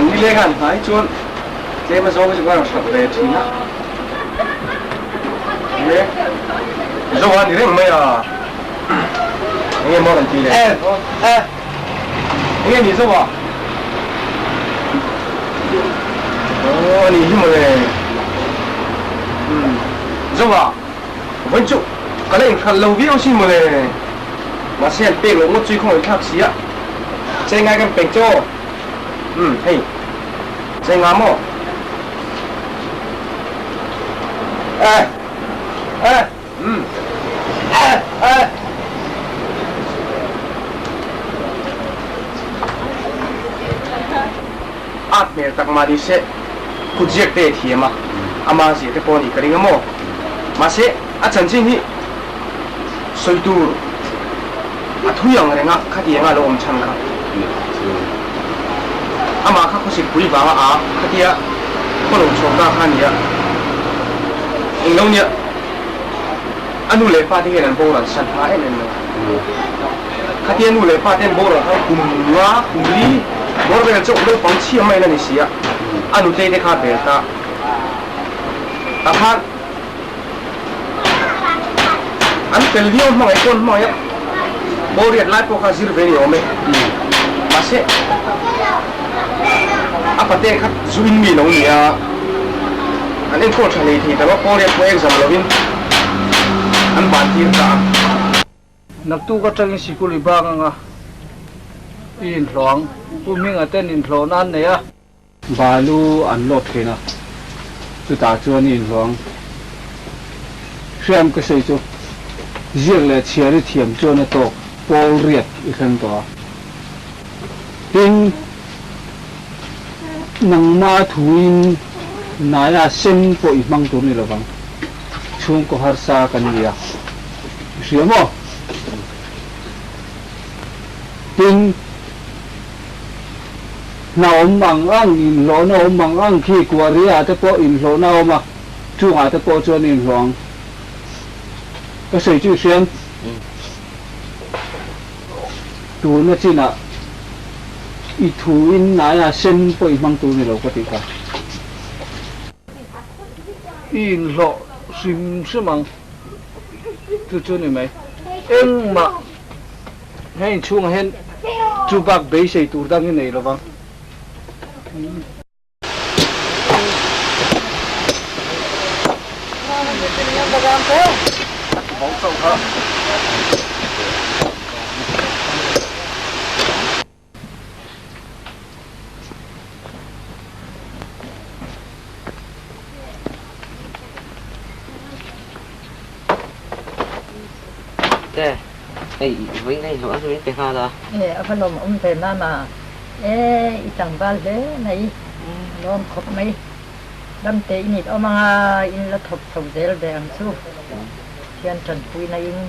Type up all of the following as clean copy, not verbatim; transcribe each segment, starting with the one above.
Nileng an hnai chuan tlem azawng hi chu ka rawn hralh ve thin a. Le zo a ni reng mai a. Enge maw rawn ti leh? Enge ni zo a? Aw a ni hi mawle. Umm zo a, vawiin chu ka la inhralh lo viau sin mawle. Mahse an pek loh ngawt chu i khawngaih thlak si a. Chei ngai kan pek che aw. Umm hei chei nga maw? Eh eh umm eh eh. A hmel tak mah ni se kut ziak te a thiam a, ama zia te pawh a nih ka ring a maw? Mahse a chanchin hi sawi tur a thui ang reng a, khatianga a lo awm chhan kha. Amah kha khawsik pui vanga a khatia khaw lo chhuak ta kha a ni a, englo nia a nu leh pa te hian an boral san hma em em lo. Khatia nu leh pa te an boral khan kum nga, kum li bawr vel chauh naupang chhia mai la ni si a, a nutei te kha a bel ta. Tah khan An fel viau hmangaih pawn hmangaih a, Bawlriat lai pawh kha zir ve ni awm e. Mahse, a pate kha zu in mi lo ni a, an enkawl tha hlei thei ta lo, Bawlriat pawh exam lovin an ban tir ta a. Naktuk atangin sikul i bang anga i inhlawh ang, Pu Hminga ten inhlawhna an nei a. Balu an lawt thin a, chutah chuan i inhluang. Hriam ka sawi chu ziak leh chhiar i thiam chuan a tawk pawl riat i thleng tawh a. Tin, nangmah thuin naia sen pawh i hmang tur ni lovang. Chhungkaw harsa kan ni a, i hria maw? Tin. Hna awm ang ang, inhlawhna awm ang ang khi Kuaria te pawh inhlawhna a awm a, chungah te pawh chuan inhlawh ang. Ka sawi chu i hriam. Tuna chinah i thu in naia sen pawh i hmang tur ni lo ka tih kha. I inhlawh hrim hrim ang chu chu ni mai. Engmah. Hei inchhungah hian chu bak beisei tur dang i nei lo vang. Te, hei vawiin ka inhlawh a chu min pe nghal a. E, a va lawm awm ve mama. E, i tlangval hle mai, lawm khawp mai. Ramte i nit awm anga in la thawk chho zel ve ang chu. Thian tanpuina in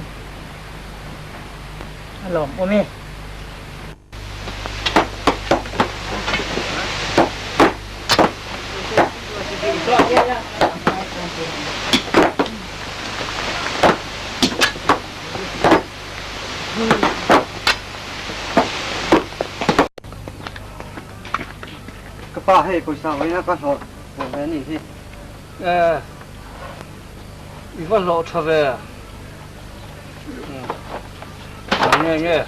a lawm awm e. Ka pa hei pawisa vawiin a ka hlawh hlawh ve a nih hi. E, i va hlawh tha ve. Nge nge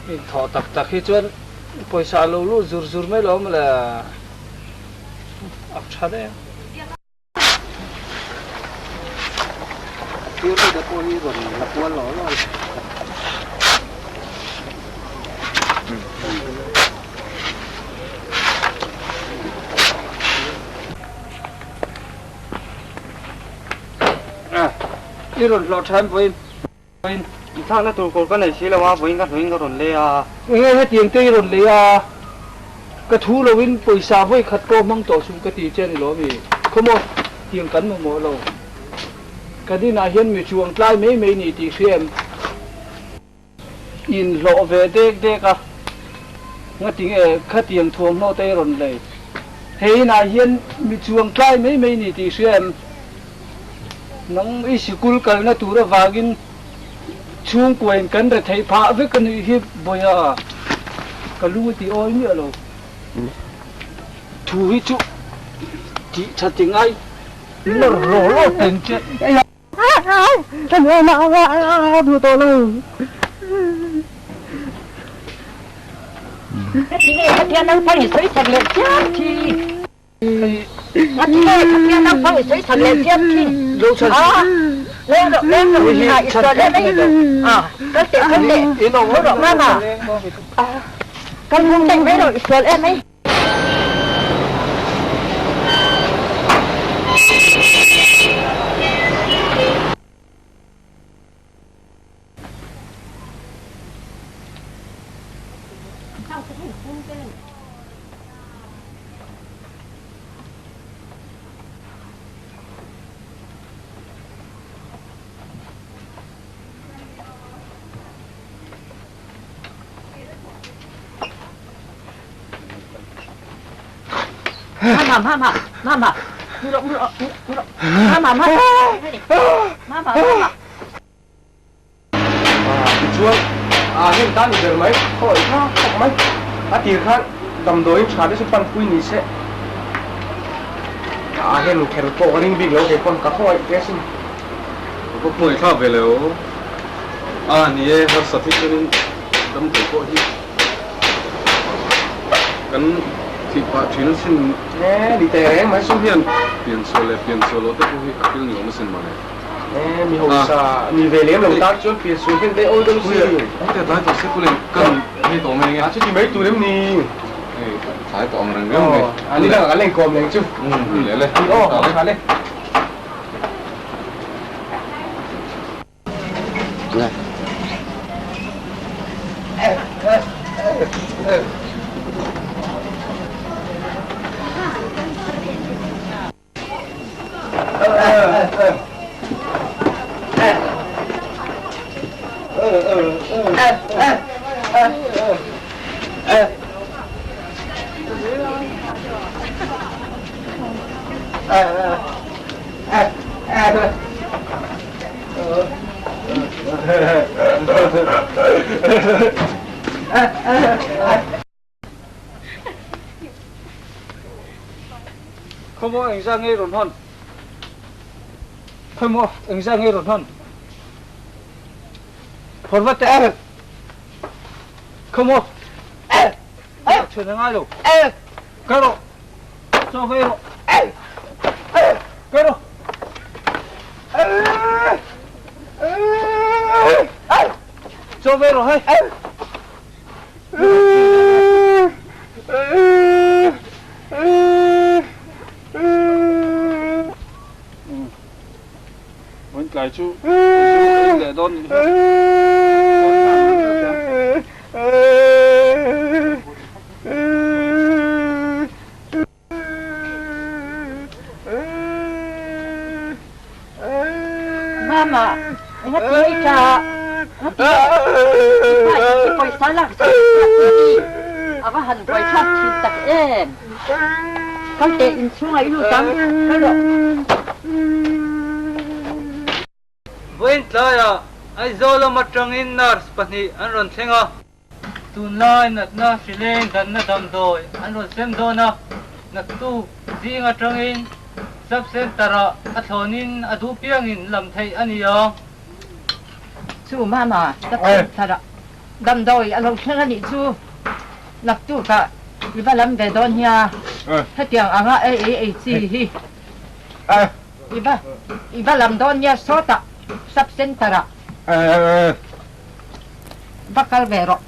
in thawh tak tak hi chuan pawisa a lo lut zur zur mai lo maw le a tha daih a. thlir te pawh hi rawn la kual law law a. I rawn hlawh tha em vawiin? Vawiin inthlakna tur kawr ka nei si lo a, vawiin ka hlawhin ka rawn lei a. Enge hetiang te i rawn lei a? Ka thu loin pawisa vawi khat pawh hmang tawh suh ka ti che a ni lawm i? Khawmaw, tiang kan mamawh lo. Kan inah hian mi chuang tlai mai mai ni tih hria em? Inhlawh ve dek dek a, ngatinge khatiang thuamhnaw te i rawn lei? He inah hian mi chuang tlai mai mai ni tih hria em? Nang i sikul kalna tur avangin chhungkuain kan retheih phah vek a nih hi Bawiha, ka lung a ti awi miah lo. Thu hi chu tih tha ti ngai lawr law law teng che. Tichuan, heng tan i ber mai, khaw i tha khawp mai. A tir khan damdawiin tha te chu panpui ni se. A hen kher pawh ka ring bik lo kei pawn ka khawngaih te asin. Ka va khawngaih thlak ve lo. A ni e, harsat hi chuanin damdawi pawh hi kan thih pah thin asin. E, ni teh reng mai. Sum hian piansual leh piansual loh te pawh hi a thil ni awm asin mawle. E, mi hausa ni ve lem lo tan chuan piansual hian daih awl deuh si. Hei tlai tawh se kulin kan hei tawh mai nge. A chuti mai tur em ni? Hei tlai tawh ang reng reng mai. A ni dangah kan la inkawm leng chu. Ni leh le. Aw, tha le. Khawmaw engzah ngei rawn hawn? Khawmaw engzah ngei rawn hawn? Phawr vat teh. Khawmaw. Chhun a ngai lo. Kal rawh. Chaw vei rawh. Kal rawh. Chaw vei rawh hei. Vawiin tlai chu zu ka in leh dawn nih hi. Mama, enga ti i ta? Enga ti i pa i pawisa lak sak sak che ni? A va han buai thlak thin tak em? Kal teh inchhungah i lut ang, kal rawh. Vawiin tlaiah Aizawl lam atangin nurse pahnih an rawn thleng a. Tunlai natna hrileng danna damdawi an rawn sem dawn a, naktuk zing atangin Sub Centre-ah a thlawnin a duh piangin lam theih a ni ang. Chu mama Sub Centre-ah damdawi a lo thleng a nih chu naktukah i va lam ve dawn nia, hetiang anga ei ei chi hi i va i va lam dawn nia sawtah. Sub Centre ah va kal ve rawh.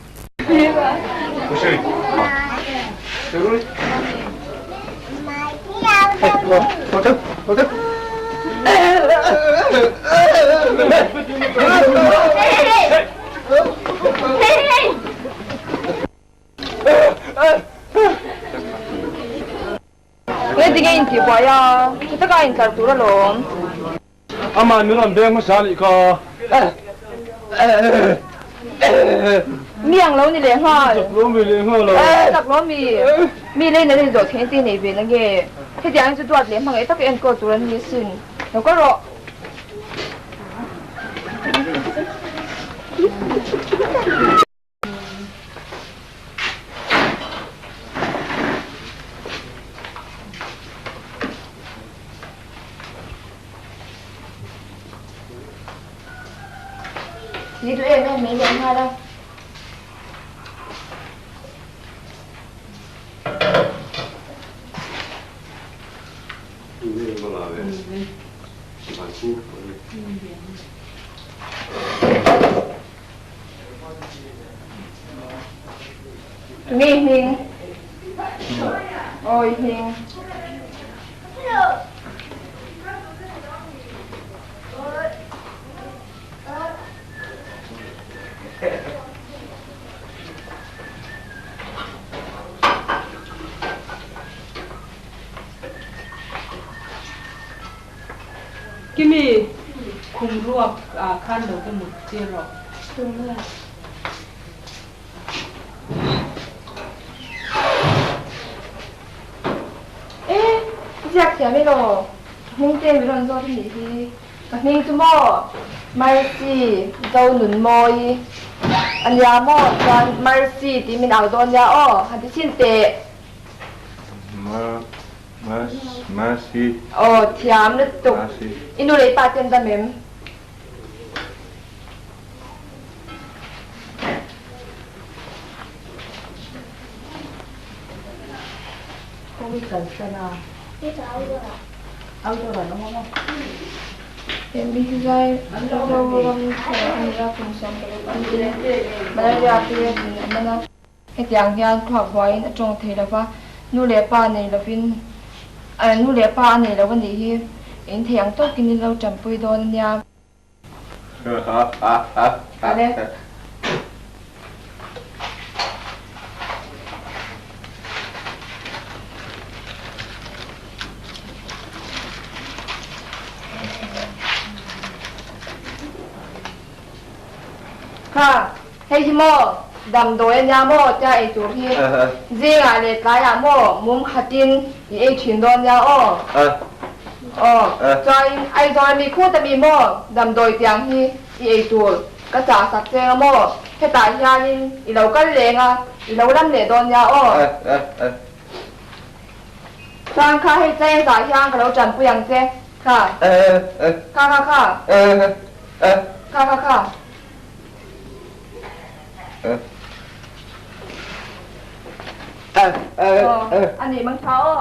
Engtinge in tihbuai a, tha taka intlar tur alawm. Amah min rawn beng hmasa anih kha. Mi ang lo ni leh nghal. Chak lo mi leh nghal a. Chak lo mi. Mi lei na lei zawh theih te nei ve na nge. Hetiang hi chu duat leh hmangaih taka enkawl tur an ni asin. Lo kal rawh. Ni duh em em mai leh nghal a. Tunge i hming? Aw i hming. Kimi, khum ruak ah khan lo ka mut tir rawh. E, ziak thiam i law? Ka hming te mi rawn zawt a nih hi. Ka hming chu maw? Mercy Zonunmawi a nia maw? Chuan Mercy tih min au dawn nia aw, han ti chhin teh. Mercy. Aw, thiam lutuk. I nu leh i pa te an dam em? He mi hi zai Mizoram thar a ni a, kum 16 a ni. Malaria te in a man a. Hetiang hian thluak buaiin a tawng thei lova, nu leh pa nei lovin, nu leh pa a nei lo a nih hi in thei ang tawkin in lo tanpui dawn a nia. Ale. Kha, hei hi maw damdawi a nia maw tia ei tur hi zingah leh tlaiah maw mum khatin i ei thin dawn nia aw. Aw, chuain Aizawl ami khut ami maw damdawi tiang hi i ei tur ka chah sak cheng a maw hetah hianin i lo kal leng a i lo lam leh dawn nia aw. Chuan kha hei cheng zah hian ka lo tanpui ang che kha kha kha kha kha kha kha. Aw a nih mang tha aw.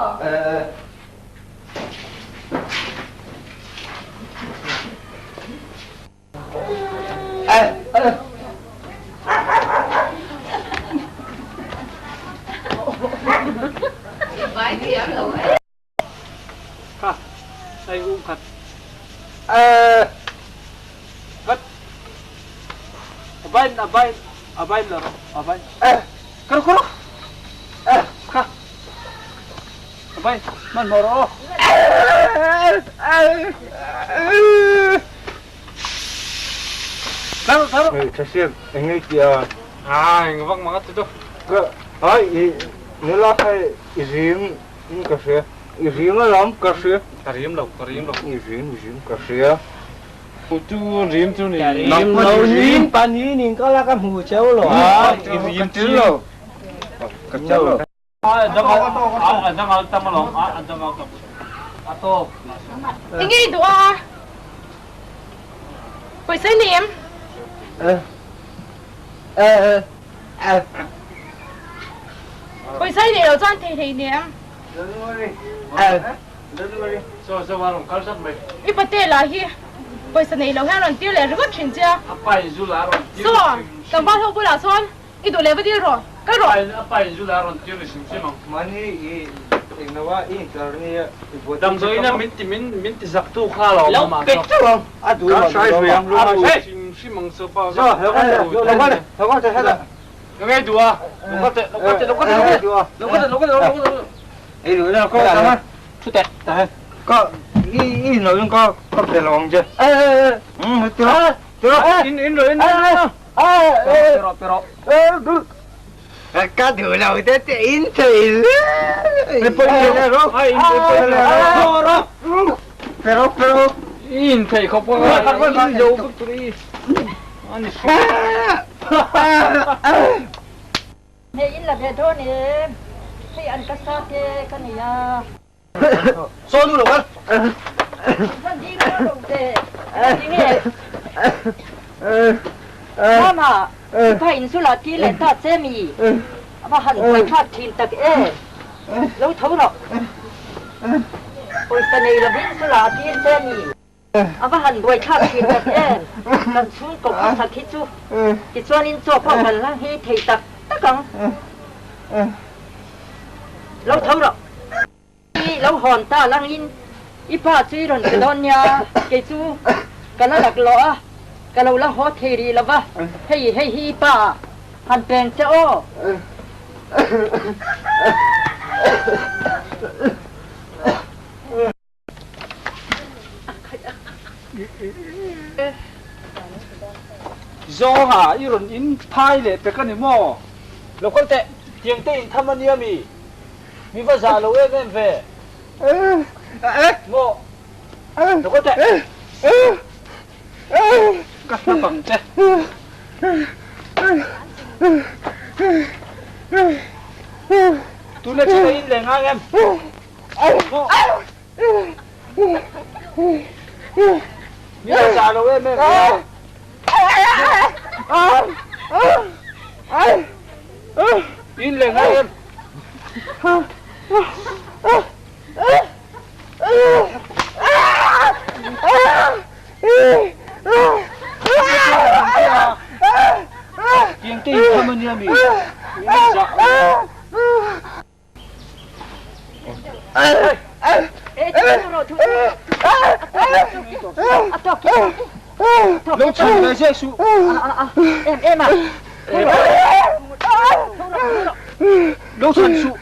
Kha hei um khat vat a bain a bain a bain la rawh a bain kar kar kha a bain hmanhmawh rawh aw. Thasiak eng nge tia? A eng vak mang a ti chu. Ka ai i nula kha i rim in ka hria. I rim a lam ka hria. Ka rim lo, ka rim lo. I rim, i rim ka hria. Tu rim chu ni. Rim lo rim pa ni ning ka la ka hmu cheu lo. A i rim chi lo. Ka cheu lo. A dang al tam alawm, a dang al tam. A tawp. Enge i duh a? Pawisa i nei em? Pawisa i nei lo chuan thei hlei nei em? I pate lah hi. Pawisa nei lo hian rawn tir leh ringawt thin che a. A pa in zu la rawn tir Saw, tlangval ho bulah sawn i duh leh va dil rawh, kal rawh. A pa in zu la rawn tir ni hrim hrim ang. Mahni i englo a i intlar nia i buat Damdawiin a min ti min min ti zak tu kha lo Lo mama pe chu. teuh ang. A duh Ka hrai hrui ang A rui hrim hrim ang chu pa Zo, lo kal teh, lo kal teh, lo kal teh hetah. Ka ngei duh a, lo kal teh, lo kal teh, lo kal teh, lo kal teh, lo kal teh, lo kal teh. Ei duh ila, ka kal a. Thu teh. Ka i i lo in ka ka pe lo ang che. Um ti rawh ti rawh. In in rawh in in. Pe rawh pe rawh. Ka duh lo te te in thei le. Pe rawh. Ai in pe rawh. Pe rawh pe rawh. In thei khawp a in lo vek tur i. Ani Hei in la ve dawn em? Hei an ka sa te ka nei a. Saw nu lo kal. Van ding lo lo te. Ding e. Mama, i pa in chu la ti leh ta che mi. A va han buai thlak thin tak e. Lo tho rawh. Pawisa nei lovin chu la tir che mi. A va han buai thlak thin tak em! Kan chhungkaw khawsak hi chu tichuanin chaw pawh kan la nghei thei tak tak ang. Lo tho rawh. I lo hawn ta langin i pa chu i rawn pe dawn nia, kei chu ka la lak lawh a, ka lo la haw thei rih lo va, hei hei hi i pa han peng che aw. Zawnga i rawn in phai leh pek a ni maw? Lo kal teh, tiang te in tham a nia mi? Mi va zah lo em em ve. Maw? Lo kal teh. Ka hnap ang che. Tuna chu ka in leh ngang em? Maw? Mi a zah lo em em a. In leh ngai em. Tiang te in tham a nia mi. Mi a zah lo. Lo chhan ve zeh suh. Lo chhan suh.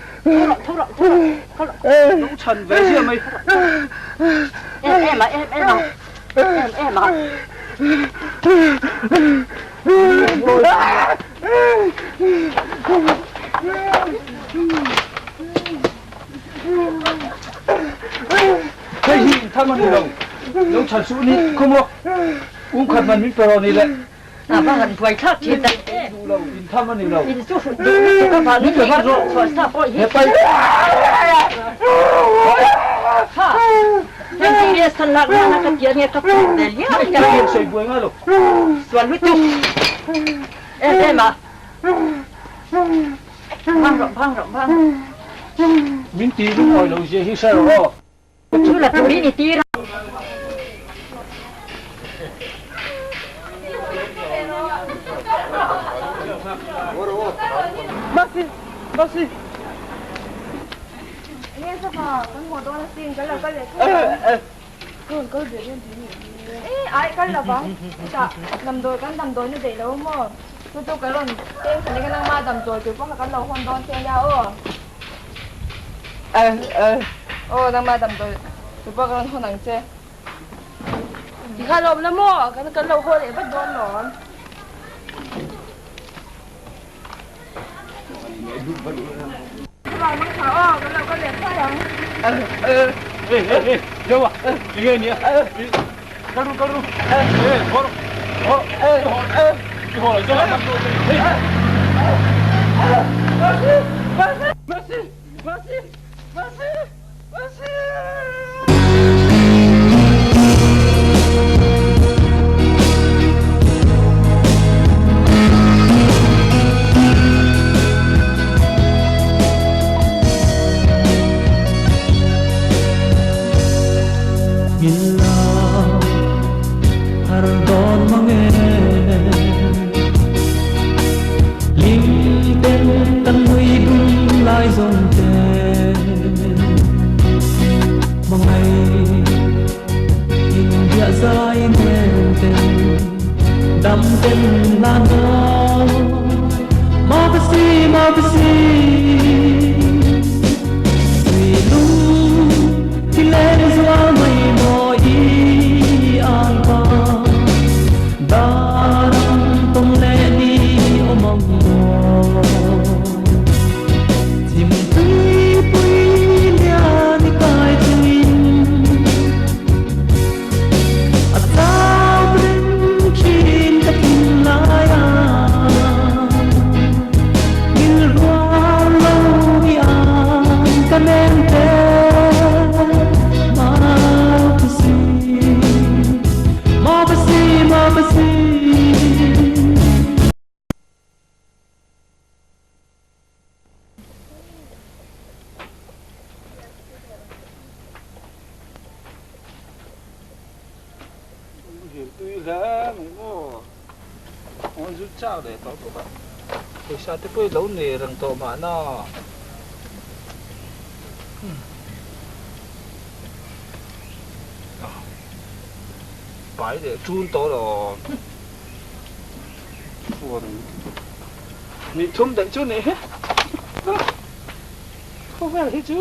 Lo chhan ve ziah mai. Hei hi in tham a ni lo. Lo chhan suh ni khaw maw? Um khat man min pe rawh ni le. A va han buai thlak thin tak em. Duh lo, in tham a ni lo. In chu duh lutuk avangin hei ka rawh chhuah sa pawh hi. He pai. Kha, heng serious khan lak nana ka tia nge ka phur ve liau liau. Hei sawi buai ngai lo. Sual lutuk. Em em a. Bang rawh, bang rawh, bang. Min ti lungawi lo zia hi hre rawh aw. Chu la turin i tir a. Masi, Masi. Enge safa, kan haw dawn asin, kan lo kal leh thei ang. E ai kal lo vang, chutah damdawi kan damdawi na daih lo maw? Chu chu ka rawn peng khan eng nangma damdawi tur pawh kha kan lo hawn dawn che nia aw. Aw nangma damdawi tur pawh ka rawn hawn ang che. Tikha lawm la maw? Kan kan lo haw leh vat dawn lawm. Chuvang mang kha aw, kan lo kal leh thuai ang. An zut chak leh tawh bawk a, pawisa te pawh i lo nei reng tawh mahna. Pai leh ṭun tawh lo. Chuan ni thum daih chu nih hi. Khawvel hi chu.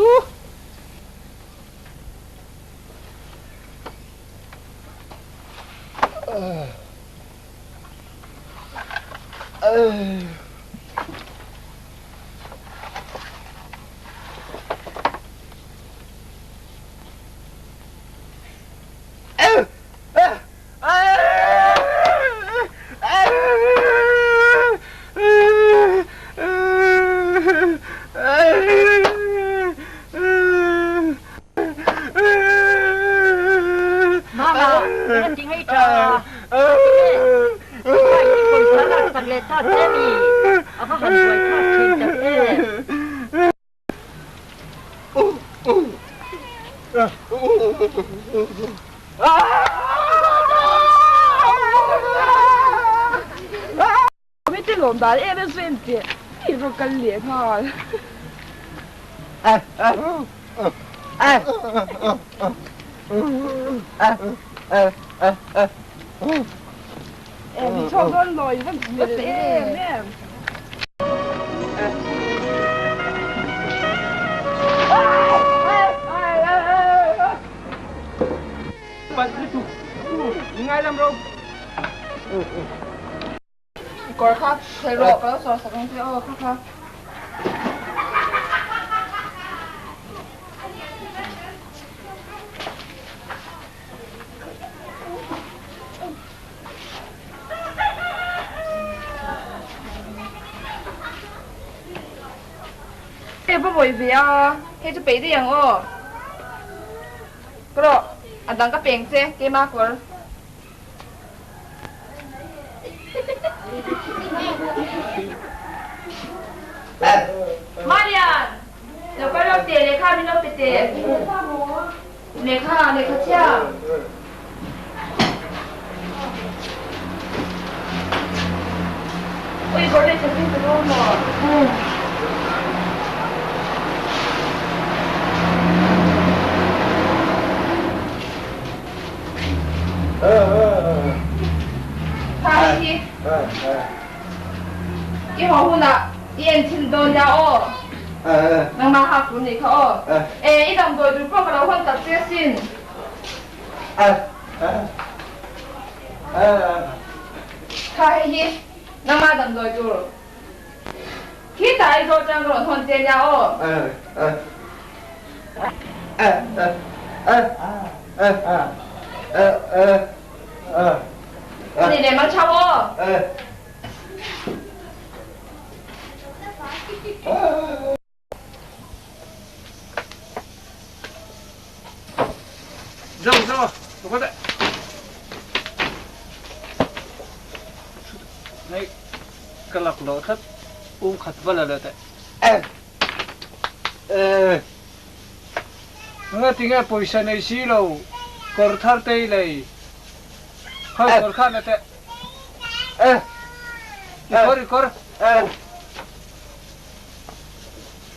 Mama, eng ti ngei tha? Tinge? I pa in i pawisa lak sak leh ta che mi? A va han buai thlak thin tak em? Mite lawm dan em em chu engtih i va kal leh nghal. Em chhuak dawn lawi va hmel em em. Kawr kha thel rawh ka lo sawi sak ang che aw kha kha. Hei va vawi ve a, hei chu peih daih ang aw. Ka rawh, a dang ka peng che, keima kawr. Marian, lo kal lo teh lehkha min lo pe teh. Lehkha, lehkha chhia. Ui, kawr leh chhak in ka dawn maw? Kha hei hi i haw hunah i en chhin dawn nia aw. Nangmah hak tur nih kha aw. E, i damdawi tur pawh ka lo hawn tak che asin. Kha hei hi nangmah damdawi tur khitah Aizawl atang ka rawn hawn che nia aw. Ani leh mang chau aw. Zo zo, lo kal teh. Hei, ka laklawh tlat, um khat va la leh teh. Nga tinge pawisa nei si lo kawr thar te i lei khawi kawr khan a teh i kawr i kawr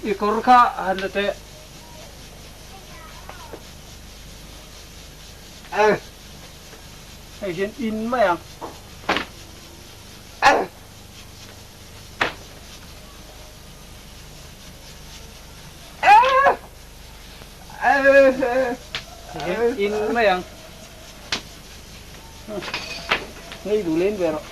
i kawr kha han la teh hei hian in mai ang. In mai ang. Ngei duh len ve rawh.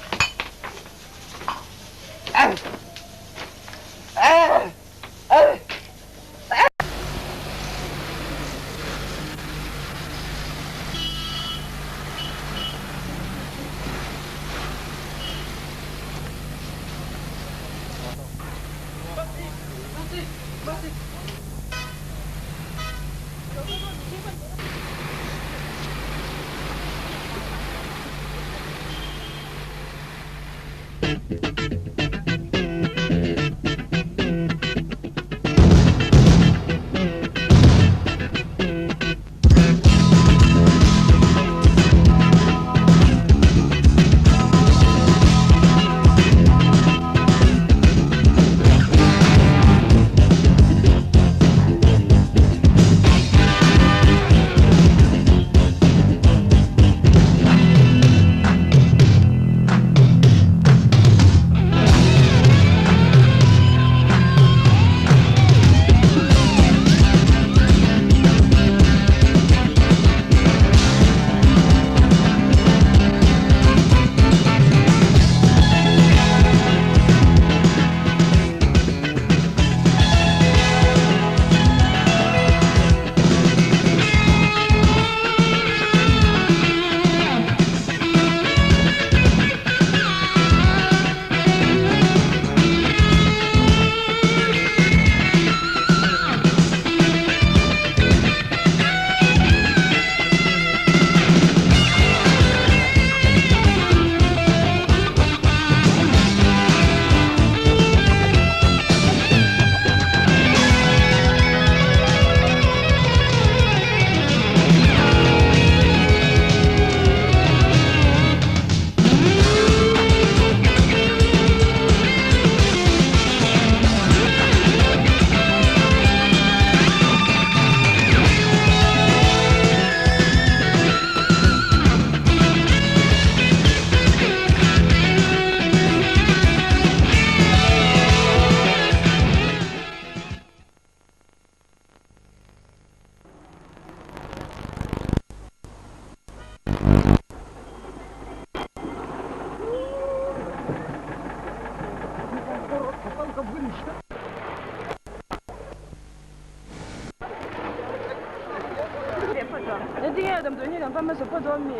Engtinge damdawi hi kan pan hmasa phawt dawn mi?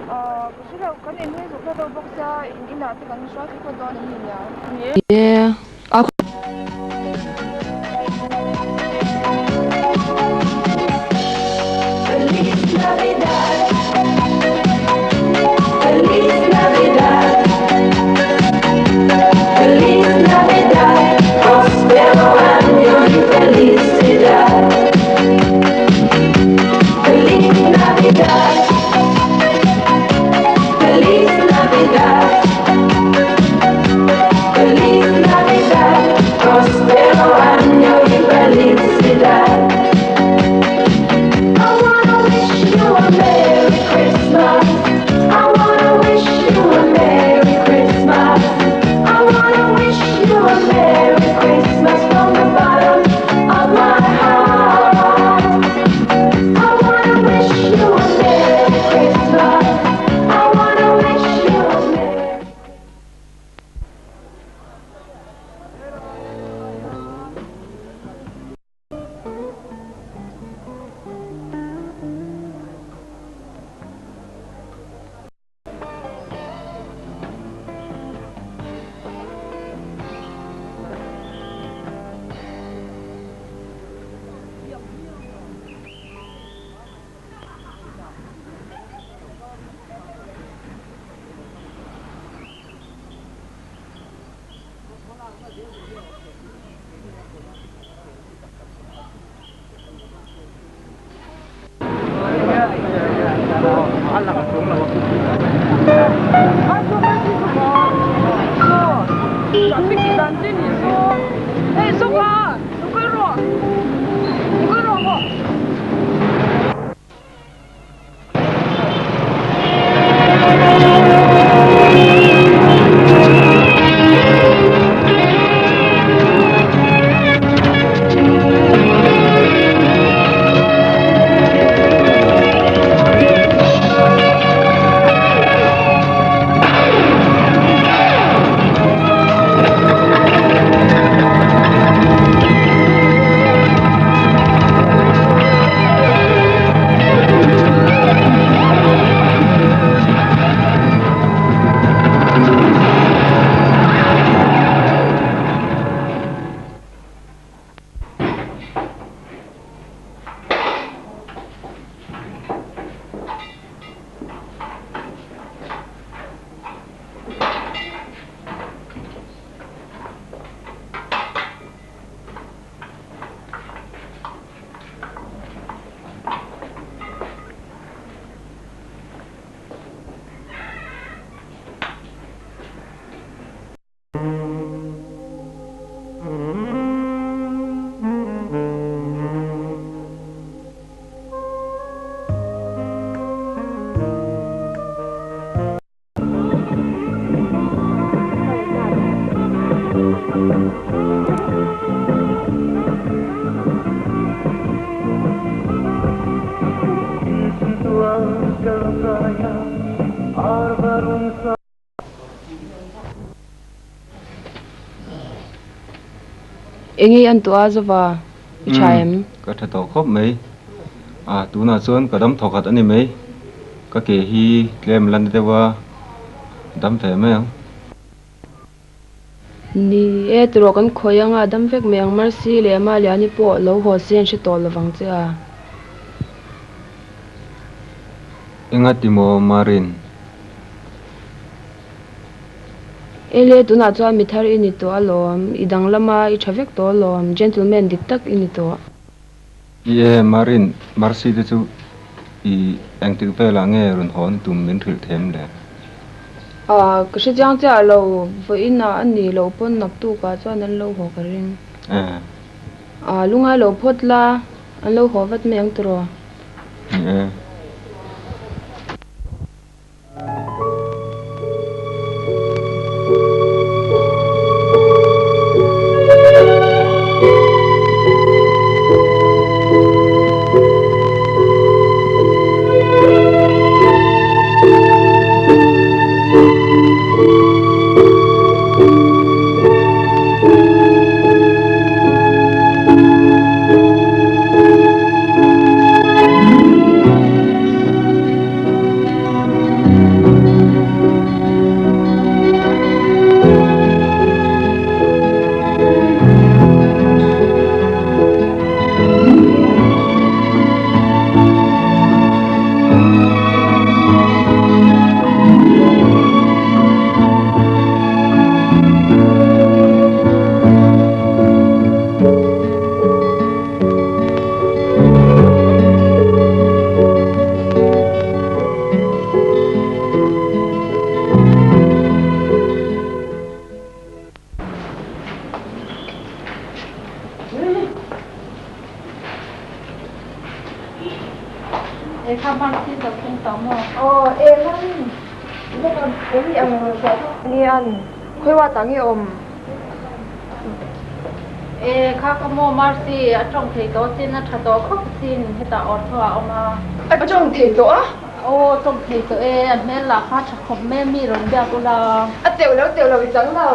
Aw ka hre lo, kan inhlui zawk ta deuh bawk sia, in inah te kan hruai thei phawt dawn em ni nia? Ni e. Enge i an tawh a Zova? I tha em? Ka tha tawh khawp mai. A, tunah chuan ka dam thawkhat a ni mai. Ka ke hi tlem la na deuh a, dam ve mai ang. Ni e, tiraw kan khawi anga dam vek mai ang Mercy leh Maliani pawh lo haw se an hre tawh lovang che a. Enga ti maw Marin? Ele, tunah chuan mi thar i ni tawh alawm, i danglam a, i tha vek tawh alawm, gentleman dik tak i ni tawh. I e, Marin, Mercy te chu i engtik velah nge rawn hawn tum min hrilh them le? A, ka hre chiang chiah lo, vawiinah a nih loh pawn naktukah chuan an lo haw ka ring. E. A, lungai lo phawt la, an lo haw vat mai ang tiraw? Ni e. E kha Marcy lo thleng tawh maw? Aw e hman vek a em ni ang rawn hriat a. Nian, khawiwa tah nge awm? E kha ka maw Marcy, a tawng thei tawh sin, a tha tawh khawp sin, hetah ortho ah a awm a. A tawng thei tawh a? Aw tawng thei tawh e, a hmel lah kha tha khawp mai a mi rawn biak ula. A teuh lo teuh lo i chang lo.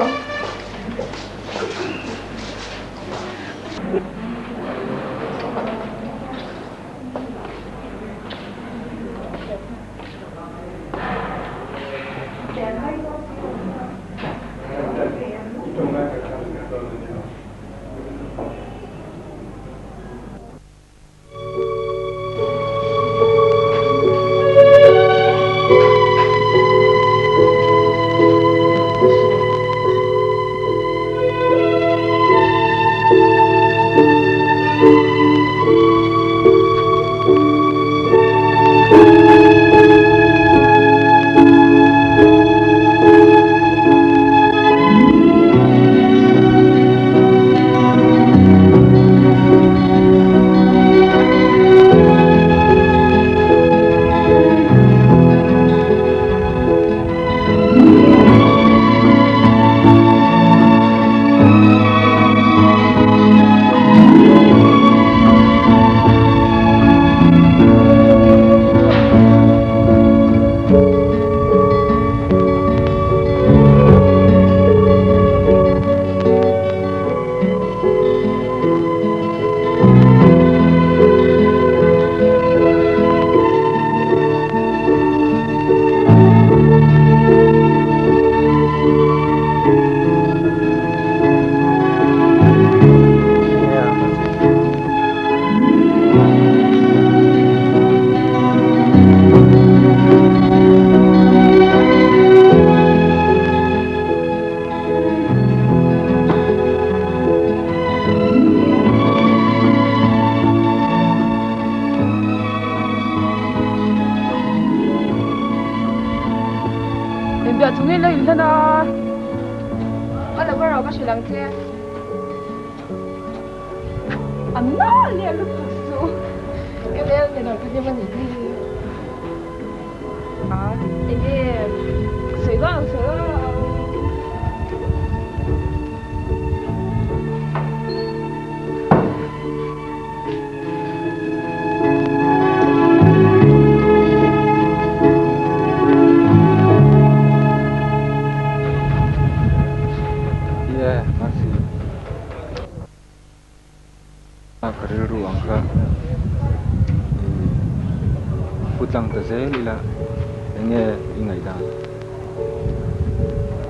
Inbiak chungin la inhlan a. Ka lo va rawh ka hrilh ang che. A na leh lutuk suh. Ka lel ve lo ka hlim a nih hi. A enge sawi dawn ang sawi dawn ang. Ye, Marcy. Ka rilru ang kha i pu tlang ta zel ila enge i ngaihdan?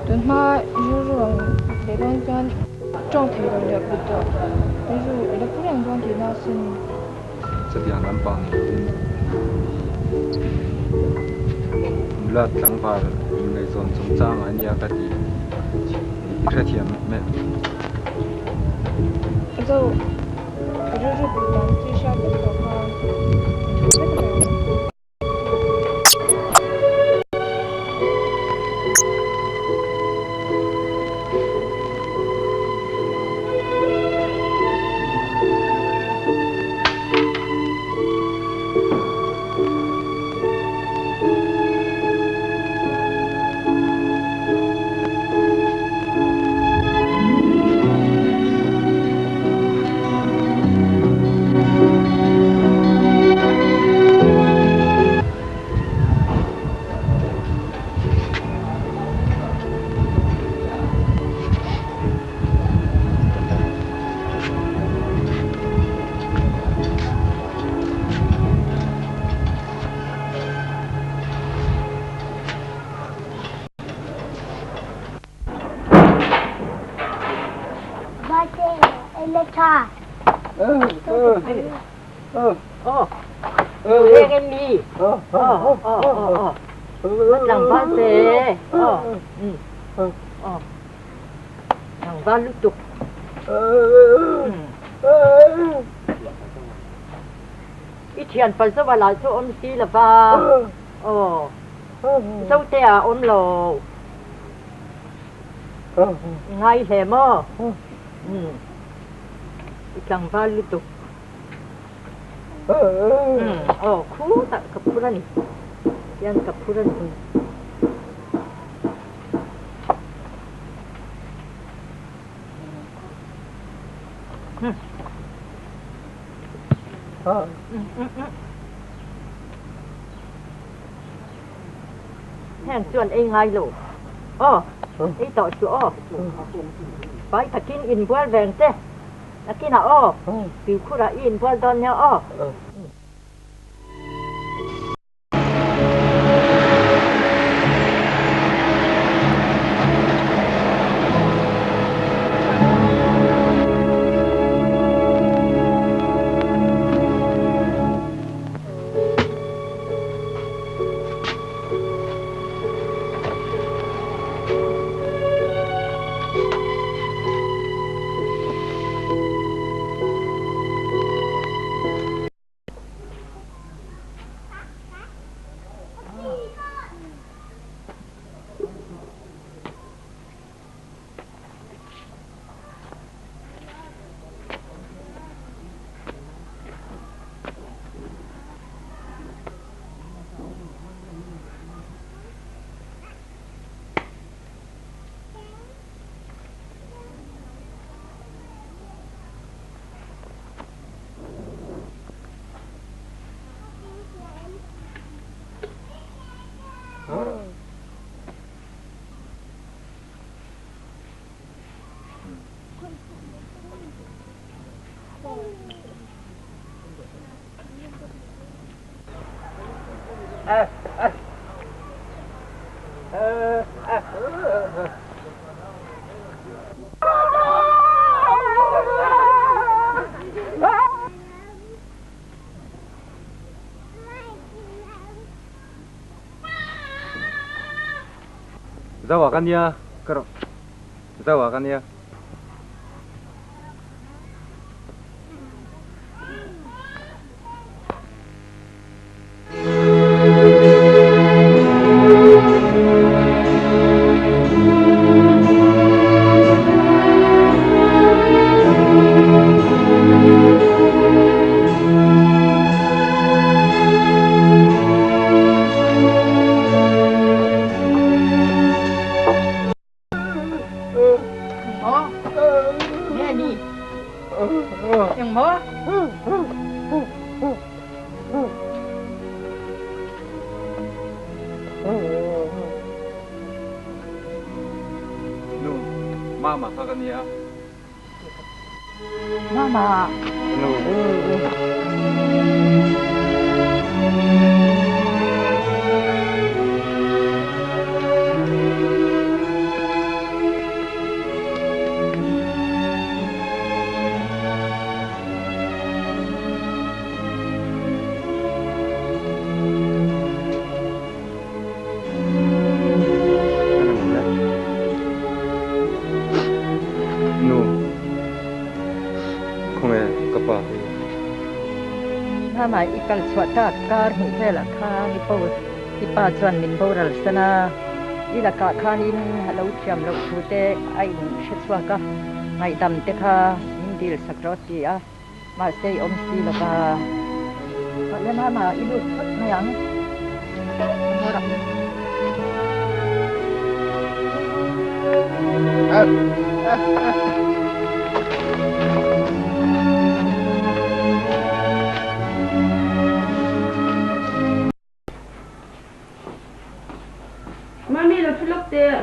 Tun hma rilru ang leh dawn chuan tawng thei lo leh kut tawh rilru i la pu reng dawn tihna a sin. Chutiang lampang ni lovin i nula tlangval inngaihzawn chungchang a nia ka ti i hrethiam em? Zo, ka rilru put dan chu i hriat vek tawh kha, i thu vek lo. I thian pal zo a lai chu awm si lova aw Zote ah awm lo i ngai hle maw i tlangval lutuk aw khu tak ka. phur a ni. Tihian ka phur a ni. Heng chuan ei ngai lo aw, ei tawh suh aw. Pai takin inbual veng che, nakinah aw, tuikhurah i inbual dawn nia aw. Zauah ka nia ka rawh Zauah ka nia. Nu, Mama kha ka nia. Mama. Nu. Nu, khawnge ka pa hi? Mama, i kal chhuah tak kar hnih velah khan i po i pa chuan min boral san a, i lakah khanin a lo thiam loh thu te a in hre chhuak a, ngaihdam te kha min dil sak rawh a ti a. Mahse i awm si lova. Awle mama i lut phawt mai ang. Mami lo thu lawk teh.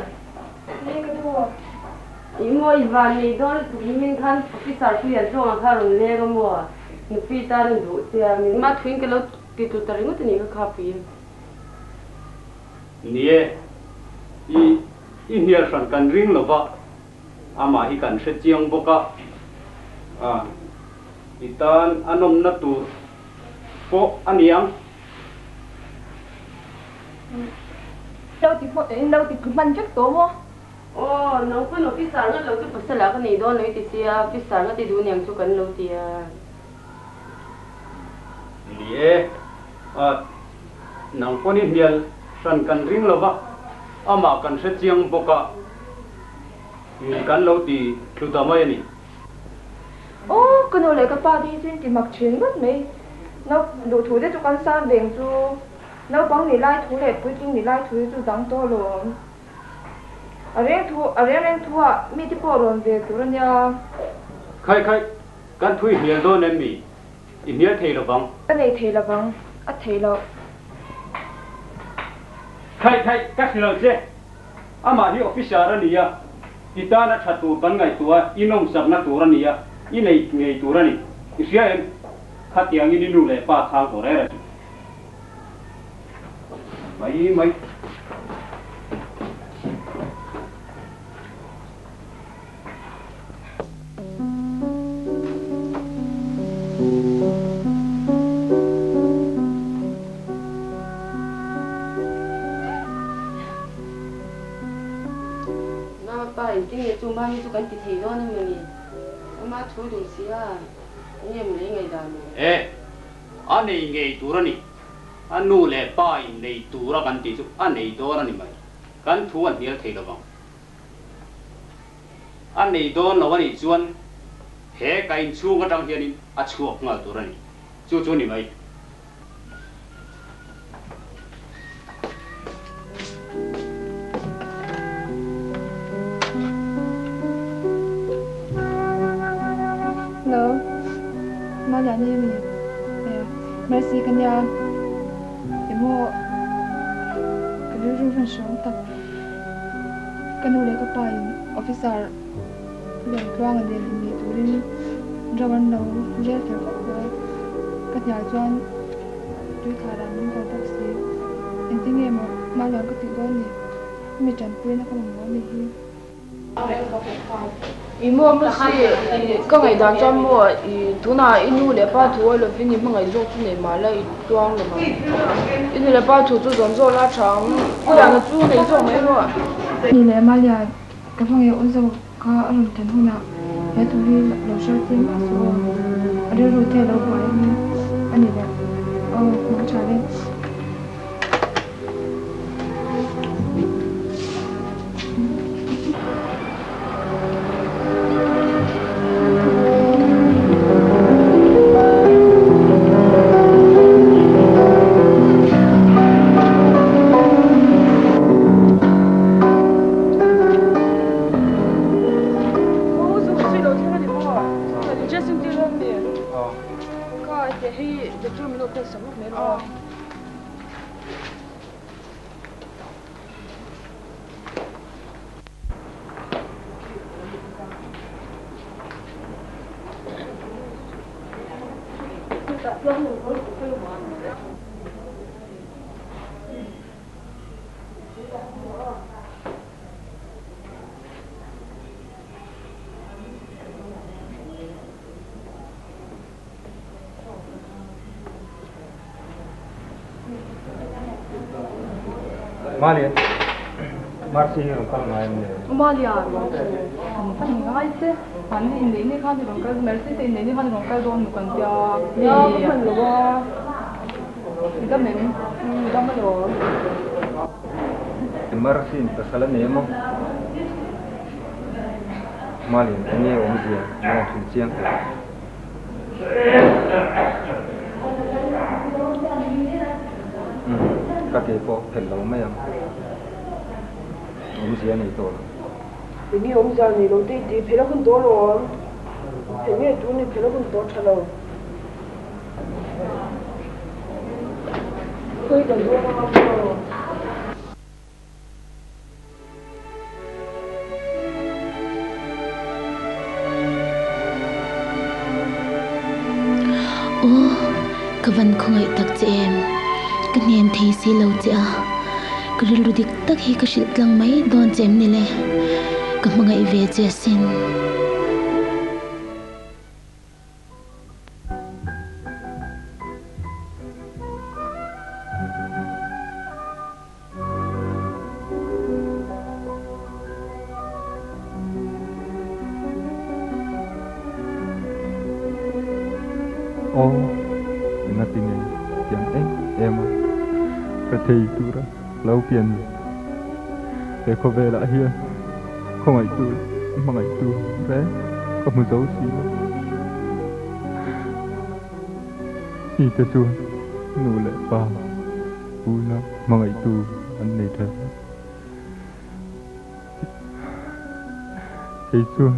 Nge ka thu? I maw i van nei dawn lutuk hi min khan officer pui an tlawng ang kha rawn leng a maw? Nupui tan a duh che a min. Ma thuin ka lo ti tlu ta ringawt a nih ka khapui. Ni e, i i hnial hran kan ring lova, amah hi kan hre chiang bawk a, a i tan a nawmna tur pawh a ni ang. Lo ti hmawt in lo ti hman vek tawh maw? Aw, nang pawn officer ngat lo chu pasal ah ka nei dawn lo i ti sia, officer ngat i duh niang chu kan lo ti a. Ni e, a nang pawn i hnial hran kan ring lo va, amah kan hre chiang bawk a, kan lo ti thlu ta mai a ni. Aw, ka nu leh ka pa te hi chu in ti mak thin ngawt mai. Nau duhthu te chu kan sang veng chu. Naupang ni lai thu leh puitling ni lai thu hi chu dang tawh alawm. A reng thu, a reng reng thu ah mi te pawh rawn ve tur a nia. Khai khai, kan thu i hnial dawn em mi? I hnial thei lovang. Ka nei thei lovang, a thei loh. Khai khai, ka hre lo che. Amah hi officer a ni a, i tana tha tur kan ngaihtuah a, i nawmsakna tur a ni a, i nei ngei tur a ni. I hria em? Khatiangin i nu leh pa chhang tawh reng reng. Mai mai. Mama pa engtin nge chu mami chu kan ti thei dawn a mawni? Ama thu duh si a, enge maw lei ngaihdan maw? E, a nei ngei tur a ni. A nu leh pa in nei tur a kan tih chu a nei dawn a ni mai. Kan thu a hnial thei lovang. A nei dawn lo a nih chuan he ka inchhung atang hianin a chhuak nghal tur a ni. Chu chu a ni mai. Hello, Maliani mi Mercy ka nia emaw ka rilru hman hrawm tak. Ka nu leh ka pa in officer Liantluanga nen inneih turin ro an lo rel fel vek tawh a, ka hnial chuan tuithlar ah min haw bawk si. Engtin nge maw Malian ka tih dawn ni? Mi tanpuina ka mamawh a nih hi. I maw Mercy, ka ngaihdan chuan maw i tunah i nu leh pa thu a lovin i hmangaih zawk chu nei mah la i tuang lo ang. I nu leh pa thu chu zawm zawk la tha ang, i dahna chu nei zawk mai rawh. Ni leh Malian, ka hmangaih u zawk kha a rawn thlen hunah he thu hi lo hriat tir mah suh aw, a rilru te a lo buai ang a ni leh aw, hmang tha le. Malian, Marcy hi rawn kal ngai em le? Malian, kan pan ngai che. Mahni inneih ni khan i rawn kal, Mercy te inneih ni khan i rawn kal dawn maw kan tia. Nia, ka hman lo a. I dam em? I dam alawm. Mercy in pasal a nei emaw? Malian, enge awmzia? Min rawn hrilh chiang teh. Umm, ka ke pawh phelh lo mai ang. Awmzia nei tawh lo. Enge awmzia nei lo te i ti? Phelh a hun tawh alawm. Phelh nge tur ni phelh a hun tawh tha lo. Khawi kan dawn anga maw? Aw, ka van khawngaih tak che em? Ka hnem thei si lo che a, ka rilru dik tak hi ka hrilh tlang mai dawn che em ni le? Ka hmangaih ve che asin. Aw, engati nge tiang em em a ka thei tura lo pian ni? He khawvelah hian khawngaihtu leh hmangaihtu reng ka hmu zo si lo. Mite chuan nu leh pa. Unau hmangaihtu an nei tha. Kei chuan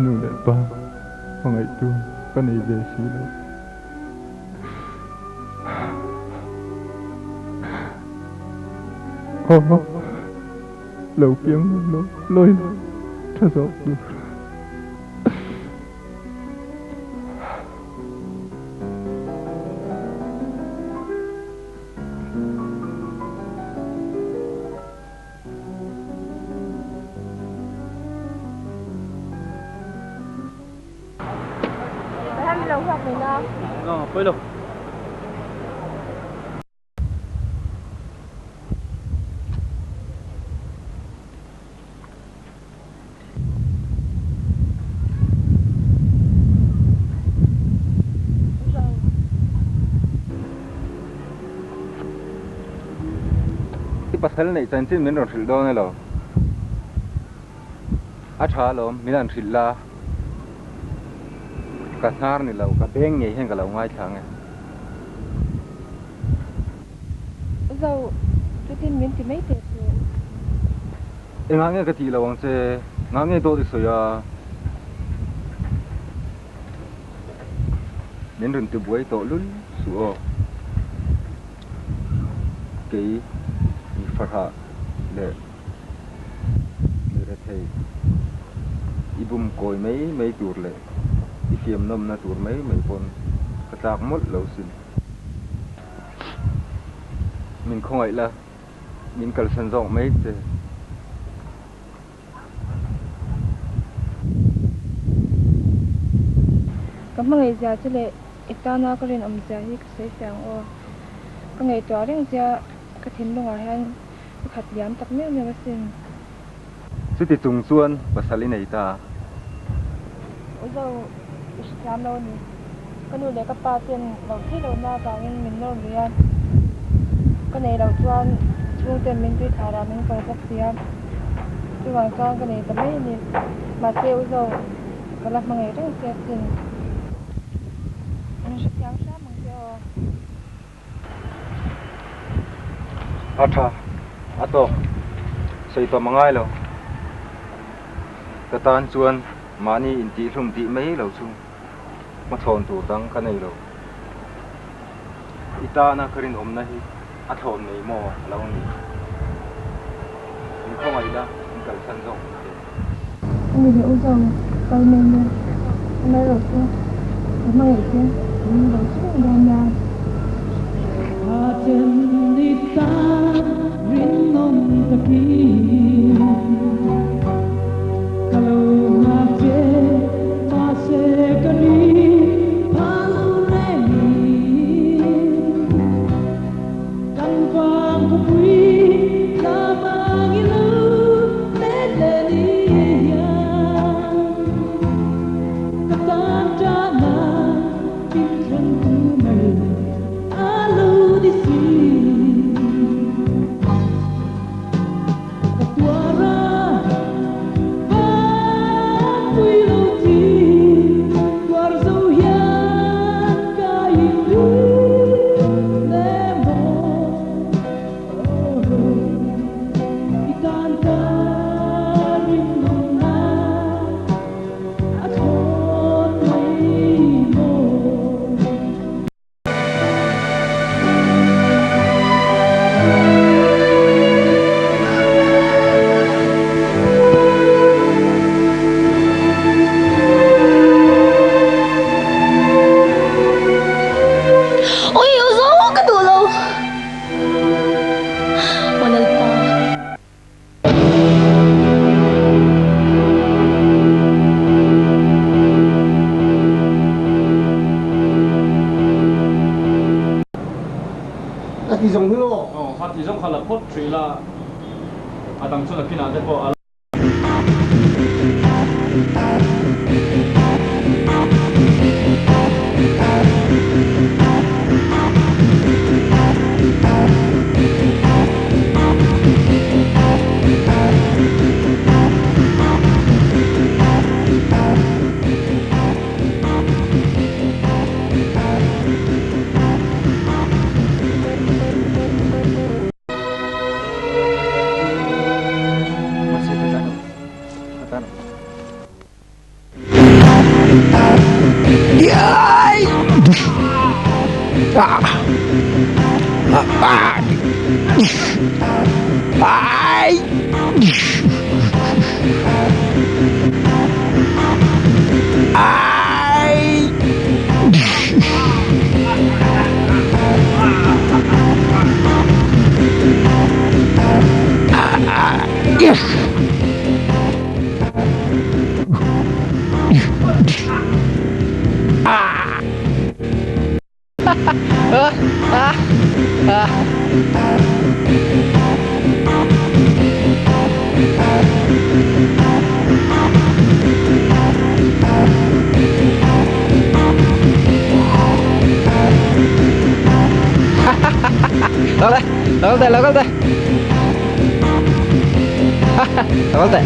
nu leh pa hmangaihtu ka nei ve si lo. Aw, lo piang lo lawi tha zawk tur. I pasal neih chanchin min rawn hrilh dawn elo? A tha alawm, min han hrilh la. Ka hnar ni lo, ka beng ngei hian ka lo ngaithla ang e. Zo, chutin min ti mai teh suh. Engah nge ka tih lo ang che? Ngah nge dawt i sawi a? Min rawn ti buai tawh lul suh aw. Kei mi farhah leh mi rethei i bum kawi mai mai tur leh i fiam nawmna tur mai mai pawn ka tlak mawlh lo sin. Min khawngaih la, min kalsan zawk mai che. Ka hmangaih zia che leh i tana ka rinawm zia hi ka sawi fiah ang aw. Ka ngaihtuah reng zia ka thinlungah hian ka khat liam tak miau miau asin. Chuti chung chuan pasal i nei ta. Uzo, i hrethiam lo a ni. Ka nu leh ka pa ten lo thei lo na avangin min nawr lui a. Ka nei loh chuan chhungten min tui thar a, min ko bawk si a. Chuvang chuan ka nei ta mai a ni. Mahse Uzo, ka la hmangaih reng che asin. Min hrethiam hram ang che aw. A tha, a tawk, sawi tawm a ngai lo. Ka tan chuan mahni intihhlum tih mai lo chu hmachhawn tur dang ka nei lo. I tana ka rinawmna hi a thlawn mai maw a lo ni. Min khawngaih la, min kalsan zawk ang che. Ani leh u zo kal mai nia, amaherawh chu ka hmangaih che min lo hre reng dawn nia. Ui u zo ka duh lo. Aw Lalpa. A ti zawng hi law. Aw, kha ti zawng kha la phawt hrih la, a dang chu nakinah te pawh a. Lo kal teh, lo kal teh. Lo kal teh.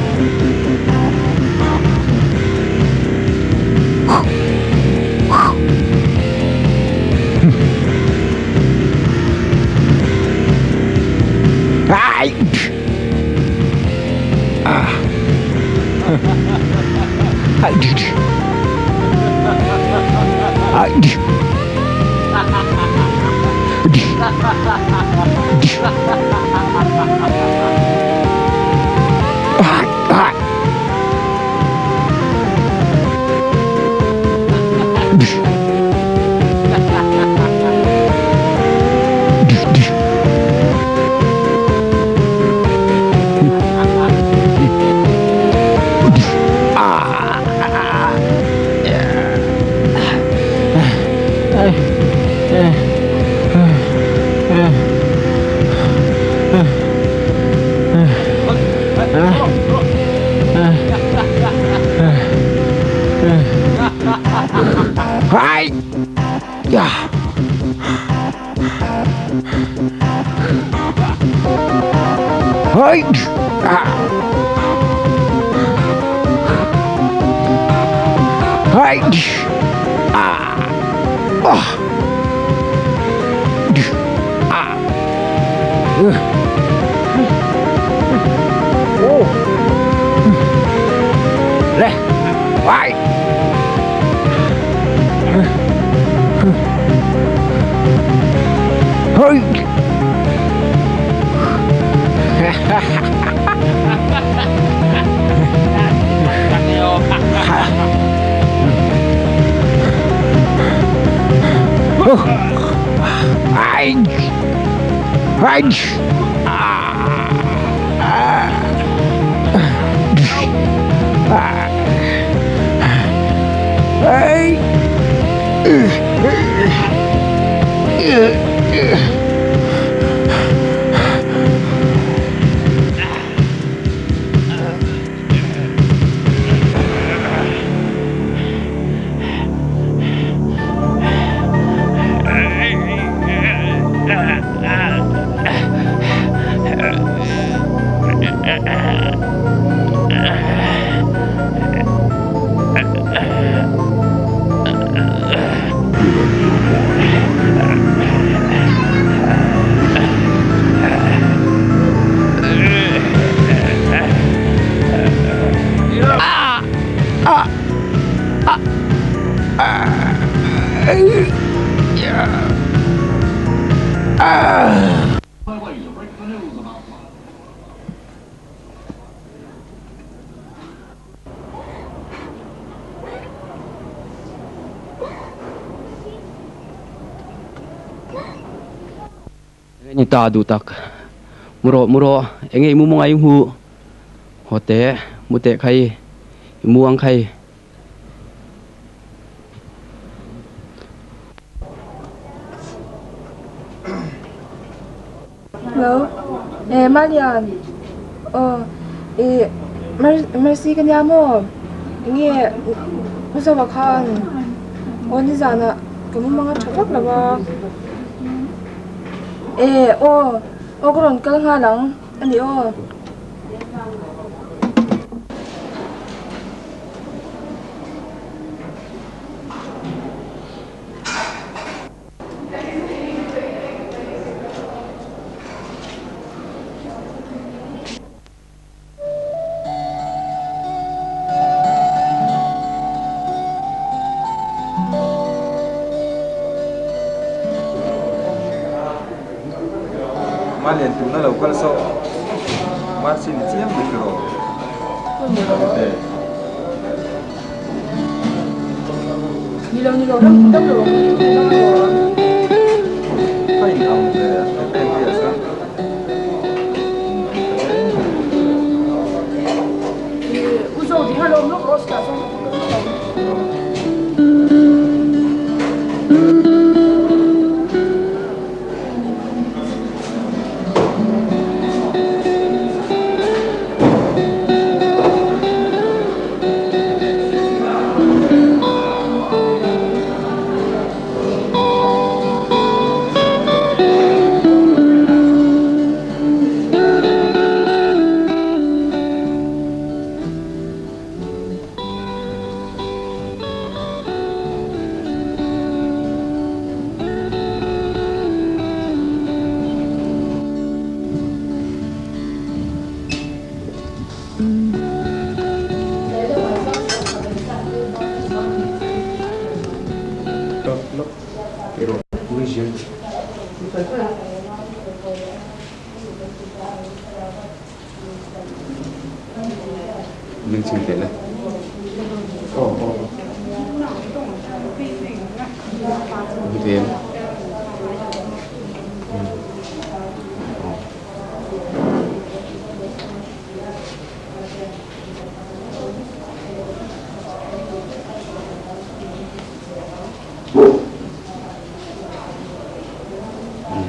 Ni ta duh tak. Mu rawh, mu rawh, enge i mu mawnga i hmuh? Haw teh, mu teh khai, i mu ang khai. Hello, eh Malian, aw i Mercy ka nia maw? Enge Pu Zova khan aw nizanah ka mumang a tha vak lo a, eh aw aw ka rawn kal nghal ang a ni aw. Malian tuna lo kal saw Mercy ni chiam dik rawh. Nilo nilo ram dam lo Ka in ang ve a pen hi a sa. U zo ti hello lok rosta so. Meng chhin teh le. Aw aw. Ni ve em?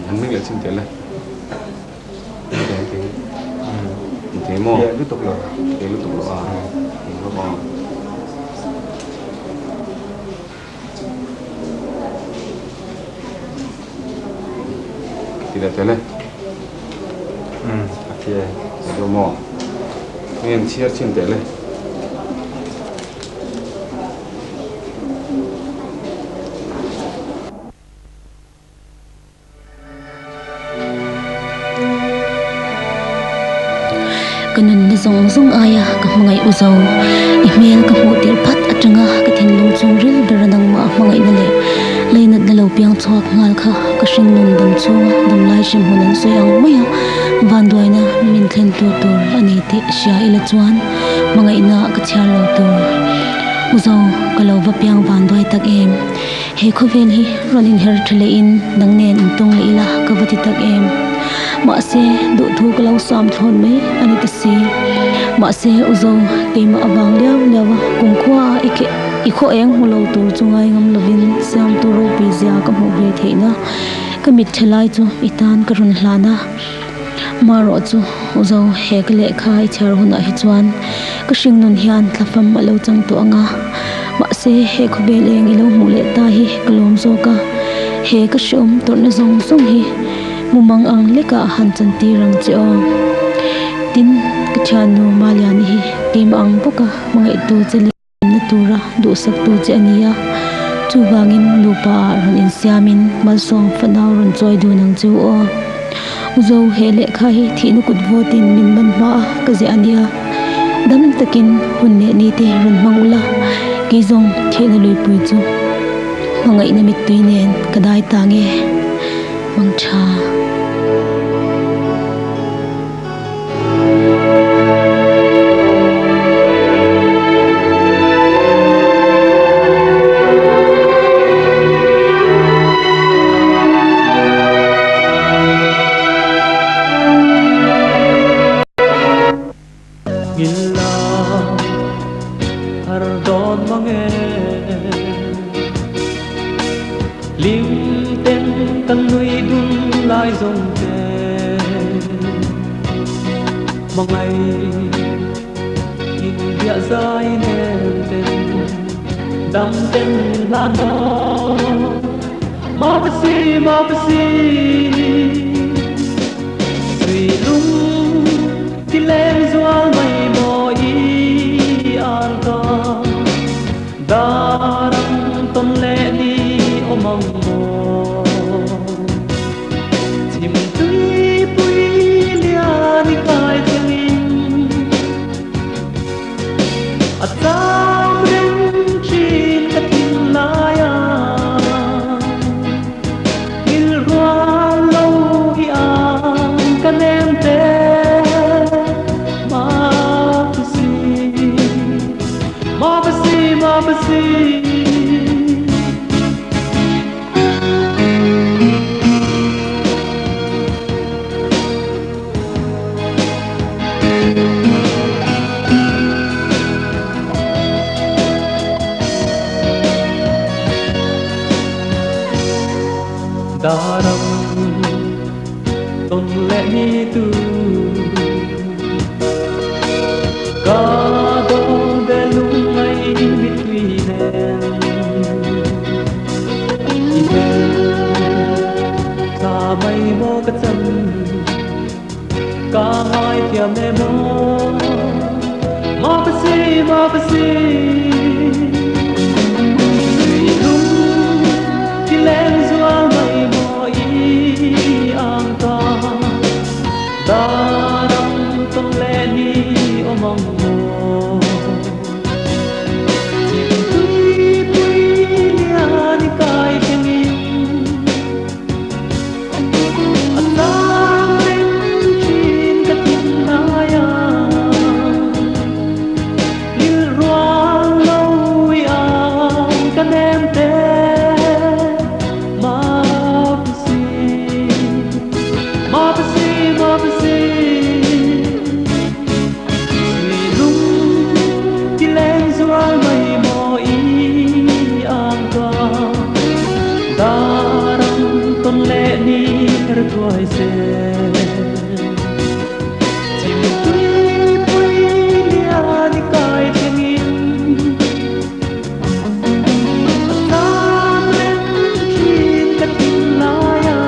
An meng leh chhin teh le. Thế mò lutuk lo. Thế lutuk lo a. Thế lo a. Ti le tele. A thie. Lo mo. Ngen chiar chin tele. Ka nunna zawng zawng aia ka hmangaih u zo. I hmel ka hmuh tirh phat atanga ka thinlung chhungril bera nangmah hmangaihna leh leinatna lo piang chhuak nghal kha ka hringnun dam chhunga damlai hremhmun an sawi ang mai a, vanduaina min thlen tur tur a ni tih hria ila chuan hmangaihna ka chhiar lo tur. U zo, ka lo va piang vanduai tak em? He khawvel hi rawn inher tha leh in nang nen in tawng leh ila ka va ti tak em. Mahse, duhthu ka lo sam thlawn mai a ni ta si. Mahse, u zo, keimah avang liau liau a kumkhua a i keh i khaw eng hmu lo tur chu ngai ngam lovin Siamtu ropui zia ka hmuh ve theihna ka mit tha lai chu i tan ka rawn hlan a. Marawh chu u zo, he ka lehkha i chhiar hunah hi chuan ka hringnun hian thlafam a lo chang tawh ang a. Mahse, he khawvel eng i lo hmuh leh ta hi ka lawm zawk a, he ka hreawm tawrhna zawng zawng hi mumang ang lekah han chantir ang che aw. Tin, ka thiannu Maliani hi keimah ang bawka hmangaihtu che leh na tura duhsaktu che a ni a, chuvangin nupa ah rawn insiamin malsawm fanau rawn chawi dun ang che u aw. U Zo, he lehkha hi thihna kut vawtin min man hma a ka ziah a nia. Dam takin hun leh ni te rawn hmang ula, kei zawng thihna luipui chu hmangaihna mittui nen ka dai ta nge mang tha. Daram tawn leh ni tur Ka dawn ve lungngai mittui nen I hmel tha mai maw ka chan Ka ngaithiam em aw Mapasi mapasi Suilung ti leng zual mai maw i ang ta Darang tawn leh ni awm ang maw Chhimtui pui lian i kai thlengin A tlang reng thin ka tin lai a, Lil rual lo i ang ka nem te Mapasi, Mapasi, Mapasi Suilung ti leng zual mai maw i ang ka Darang tawn leh ni her thuai se Chhimtui pui lian i kai thlengin A tlang reng thin ka thinlai a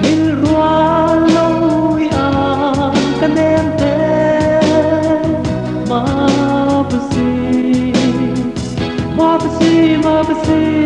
Mil rual lo i ang ka nem te Mapasi, Mapasi, Mapasi.